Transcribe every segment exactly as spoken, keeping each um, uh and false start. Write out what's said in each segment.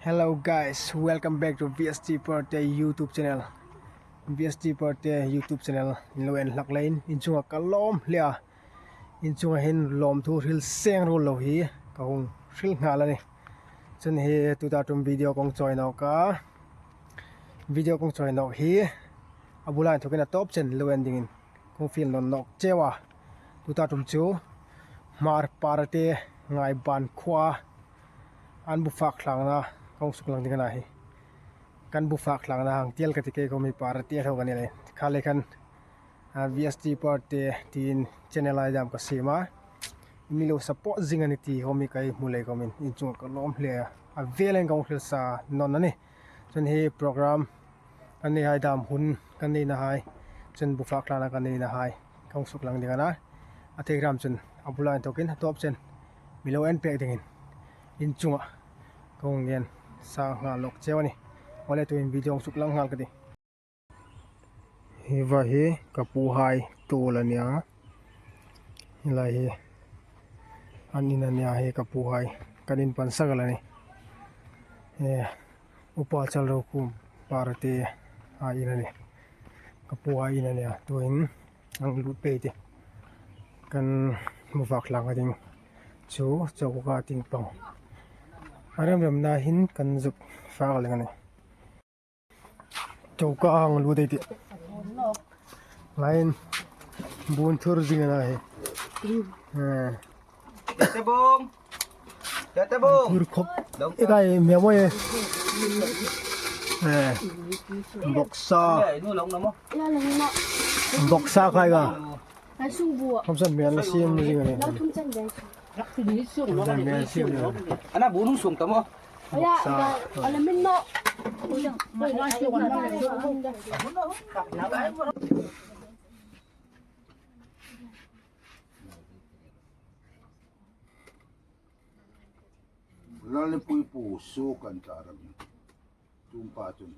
Hello guys, welcome back to V S T Perte YouTube channel. V S T Perte YouTube channel in lo en hlak leiin in chunga ka lawm hle a. In chunga hin lawmthu hril seng ruol lo hi ka hung hril nghal a nih. Chun hi tuta ṭum video kong chawi nawk a. Video kong chawi nawk hi a bula inthokin a tawp chen lo en dingin kong fiel nawn nawk cheu a. Tuta ṭum chu Hmar Perte Ngaiban khuo an bu fak thlangna kong suklang ding a na hi. Kan bu fak thlangna hang tiel ka ti, kei khom hi Perte tho ka ni leiin. Kha le khan, a, V S T Perte tiin channel ei dam ka siem a. Mi lo support zing a ni ti khom hi ka hmu lei khomin in chunga ka lawm hle a. A velen kong hril sa nawn a nih. Chun hi program kan nei hai dam, hun kan neina hai, chun bu fak thlangna kan neina hai kong suklang ding a na. A thei hram chun a bula inthokin a tawp chen mi lo en pek dingin in chunga kong ngen sa nghal nawk cheu a nih. Aw le, tuhin video kong suklang nghal ka tih. Hi va hi ka pu hai tuol a nih a. Hi lai hi an in a nih a, hi ka pu hai kan inpan sak el a nih. Eh, Upa Chalrokhum Perte a in a nih. Ka pu hai in a nih a. Tuhin hang lut pei ti. Kan bu fak thlangna ding chu choka tieng pang a remremna hin kan zuk fak leng a nih. Choka hang lut ei ti. Laiin bu inthur zing a na hi. Eh. Tebong. Tebong. Thur khop. Ei kai me mo e. Eh. Boksa. Eh, nu long na mo. Boksa khai ka. Khom san mian la siem zing a nih. Khom san mian siem zing a nih. Ana bu nung sung ta mo. Boksa. Lalnipui pu su kan ta ram. Tum pa chun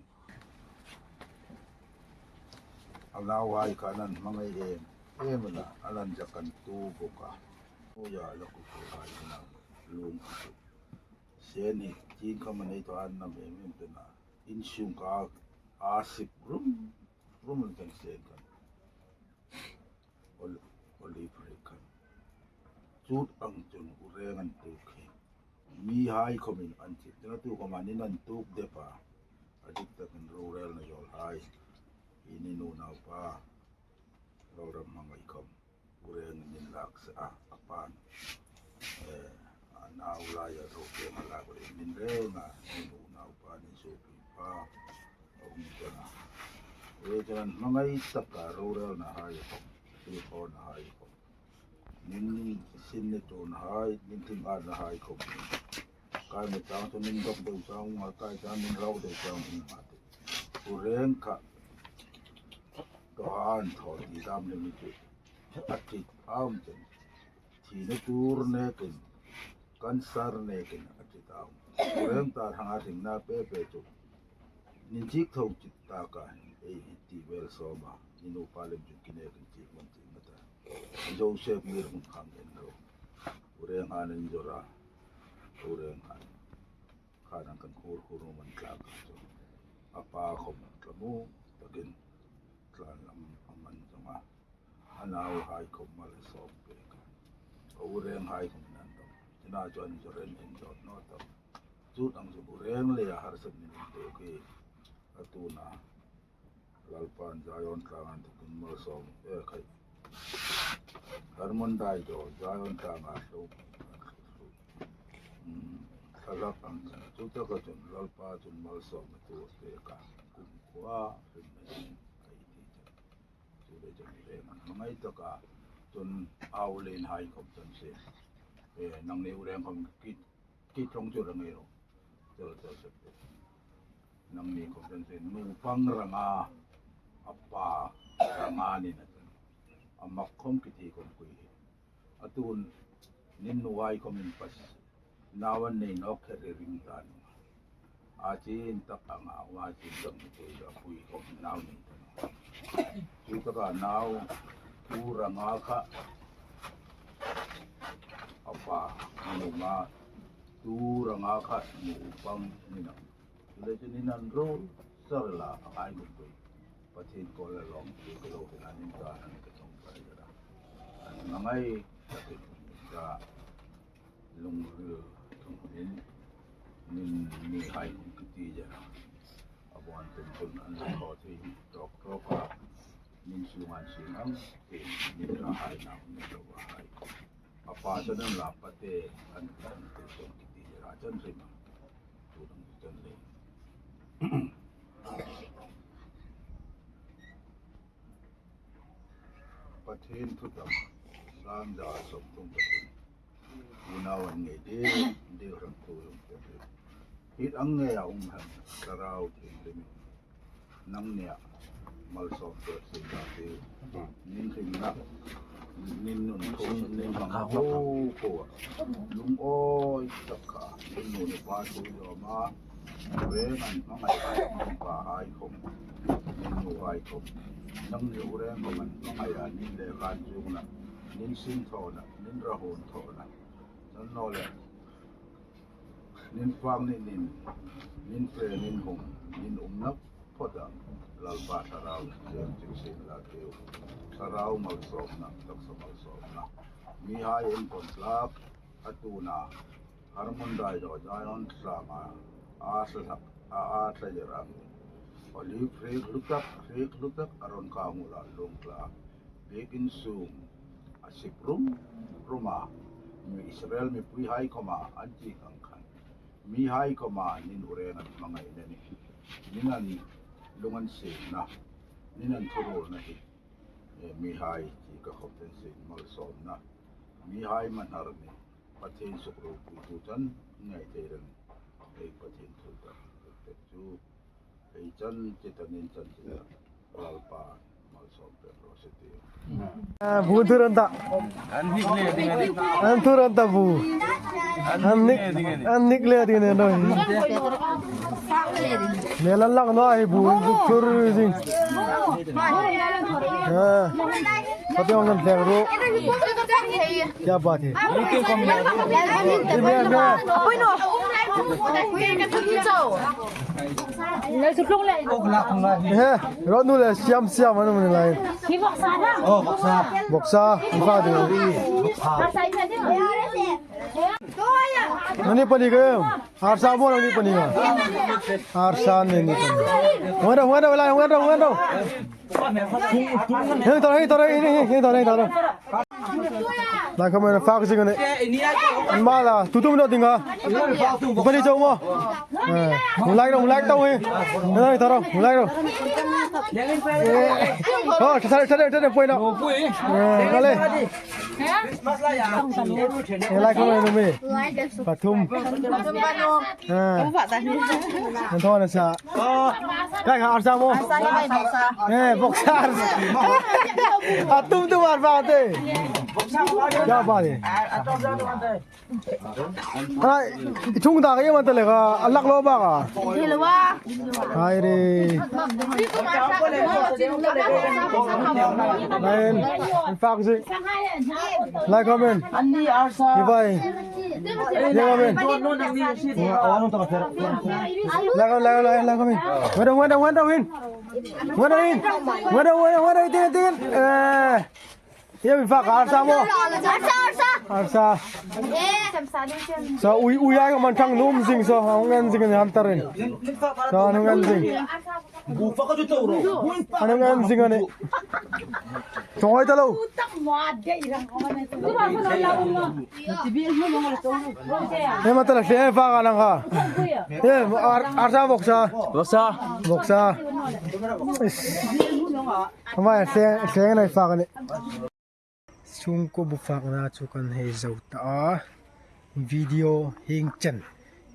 a nauhai khan an hmangai em em a na, a lan zak kan tu bok a. Uya la ku ku hai na lung. Sen hi tin khom a nei tawk an nam em em te na. In sung ka a sip rum rum kan sen kan. Ol-, Olive hrek khan. Chut ang chun u reng an tuk hi. Mihai khomin an chit. Tuna tu khom an in an tuk dep a. A dik takin rorelna zawl hai. I ni nu naupa. Lalram hmangai khom. U reng in lak sa a, a pan. Eh, a nau lai a ro ke ma lak le min reng a, ni nu naupa ni su pi pa. A um chana. E chanan hmangai taka rorelna hai khom, hril khawmna hai khom. Nin sin ni tun hai, nin thing arna hai khom. Kai mi chang chu nin dok deu chang, ngal kai chang nin rau deu chang, nin ma te. U reng kha. Ka han thaw ti dam le mi chu. A ṭi a um chen. Thina tur nekin, cancer nekin a ṭi ta um. Reng ta hang a hringna pe pe chu. Nin chik tho chik ta ka hin ei ti vel sawm a. Ni nu pa lem chu ki nekin chik man chik ma ta. Joseph mir hung khang en ro. U reng han in zora. U reng han. Khan an kan khur khur man tlak chu. A pa khom tlamu takin tlan lam a man zong a. A nauhai khom mal sawm pek a. A u reng hai khom nan dong. Tina chuan zawren en zawt naw tawh. Chu dang chu u reng le a harsat min tu ki. A tuna. Lalpan Zion tlang an takin mal sawm e khai. Harmon dai do Zion tlang a hlo. Hmm. Thlalak ang chang chu taka chun Lalpa chun mal sawm a tu pek a. Kum kua rin na kai ti chang. Chu le chun reng an hmangai taka chun au len hai khom chun se. E, nangni u reng khom ki, ki thong chu rang ei ro. Chal, chal, chal, chal. Nangni khom chun se. Nu pang ranga, a pa ranga ni na chun. A mak khom ki ti khom kui hi. A tun nin nu ai khom in pas. Nau an nei nawk kher ring ta ni. A chin tak anga, a chin tak ni pui lo, pui khom nau nei ta ni. Chu taka nau, u ranga kha, a pa, a nu ma, Tu ranga kha hmu pang ni naw. Chuleiin in an ruol sar la a hai gum pui. Pathien kawl le lawm ti ka lo hin an in ta han ka chawng ka jera. An hmangai takin ka lungril thung in nin mihai hung kiti jera. A buan tum tum an la thaw thei tawk tawk a. Nin sung an sing ang, nin ra hai na, nin ra hai. A pa chuan an la pate an kan te chuan kiti ra chuan rim a. Tu dang chuan le. Pathien thu tam, Sam za sawm thum pathum. Unau an ngei deu deu hrang thu lawm te. Hit ang ngeia um han, Thlarau Thienghlim in nang nia malsawm pek sin la ti. Nin hringna, nin nun thum, nin hmang ho ho a. Lungawi tak kha, nin nu nu pa thu zawm a. Reng an hmangai a, nin pa hai khawm, nin nu hai khawm. Nang ni u reng khawm an hmangai a, nin le kan chungna, nin sin thawna, nin ra hun thawna. Chuan naw le. Nin fak ni nin, nin fe nin hung, nin umna phawta Lalpa Thlarau Thienghlim sin la tiu. Thlarau malsawmna, taksa malsawmna. Mihai enkawn tlak a tuna, Harmon Daidaw Zion tlanga a thlak, a, a thlayer ang. Olive hrik hlu tak, hrik hlu tak a rawn kang ula lung tla. Biak insung a sip rum rum a, mi Israel mipuihai khawma an ti ang khan, mihai khawma nin u reng an hmangaina ni, nin an lung an siemna, nin an thuruolna hi, eh, mihai ti ka khawp ten sin malsawmna, mihai manhar ni, Pathien sukropui tu chuan ngai thei reng, hei Pathien thu kan pek chu. Hei chan che ta nin chan che ta. Lalpa malsawm pek rawh se ti. Ah, bu thu ran ta. An hnik le ding a ni. An thu ran ta bu. An hnik, an hnik le ding a ni. Me lan lak naw hi bu, bu thur ding. Ah. Pati ang kan thleng ru. Kya baat hai? Ni me, me. He, ro nu le siam siam anu ni lai. Hi vawksa na? Oh, vawksa. Vawksa, in fact. Vawksa. Nani pani ka? Arsa maw nani pani ka? Arsa nani pani. Hung an ro, hung an ro, lai, hung an ro, hung an ro. Hei, tor, hei, tor, hei, hei, hei, tor, hei, tor. Lai khawm an fak zing a nih. An mal a, tu tum lo ding a. Pani chau maw. Eh, hung lai ro, hung lai tau hi. Hei, tor, hung lai ro. Oh, thare, thare, thare, poi na. Eh, lai le. Hei, lai khawm an mi. Pathum. Eh. An thaw na sa. Kai kha arsa maw? Arsa hi mai vawksa. Eh, vawksa arsa. A tum tum ar va te. Ya ba de. Ai, i chung da ka yam ta le ka, a lak lo ba ka. Hello. Hai re. Lain, in fact si. Lai comment. Anni arsa. Hi vai. Lai comment. Lai comment, lai, lai, lai comment. Wait, wait, wait, wait. Wait, wait, wait, wait, wait, wait. Eh. Ye mi fa ka arsa maw. Arsa, arsa. Arsa. Eh. So, ui, ui, ai man thang num zing so, hung an zing ni han ta rin. So, hung an zing. An hung an zing a nih. Chawng ai ta lo. He ma ta la, he fa ka nang ha. He, ar, arsa vawksa. Vawksa. Vawksa. Is. Hma, hleng, hleng nei fak a nih. Chhungkaw bu fakna chu kan hei zo ta a. Video hieng chen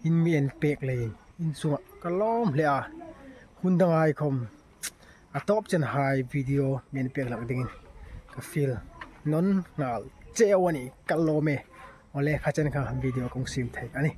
in mi en pek leiin in chungah ka lawm hle a. Hun dang hai khawm a tawp chen hai video mi en pek hlak dingin ka fiel nawn nghal cheu a nih, ka lawm e. Awle, kha chen kha video kong siem thei a nih.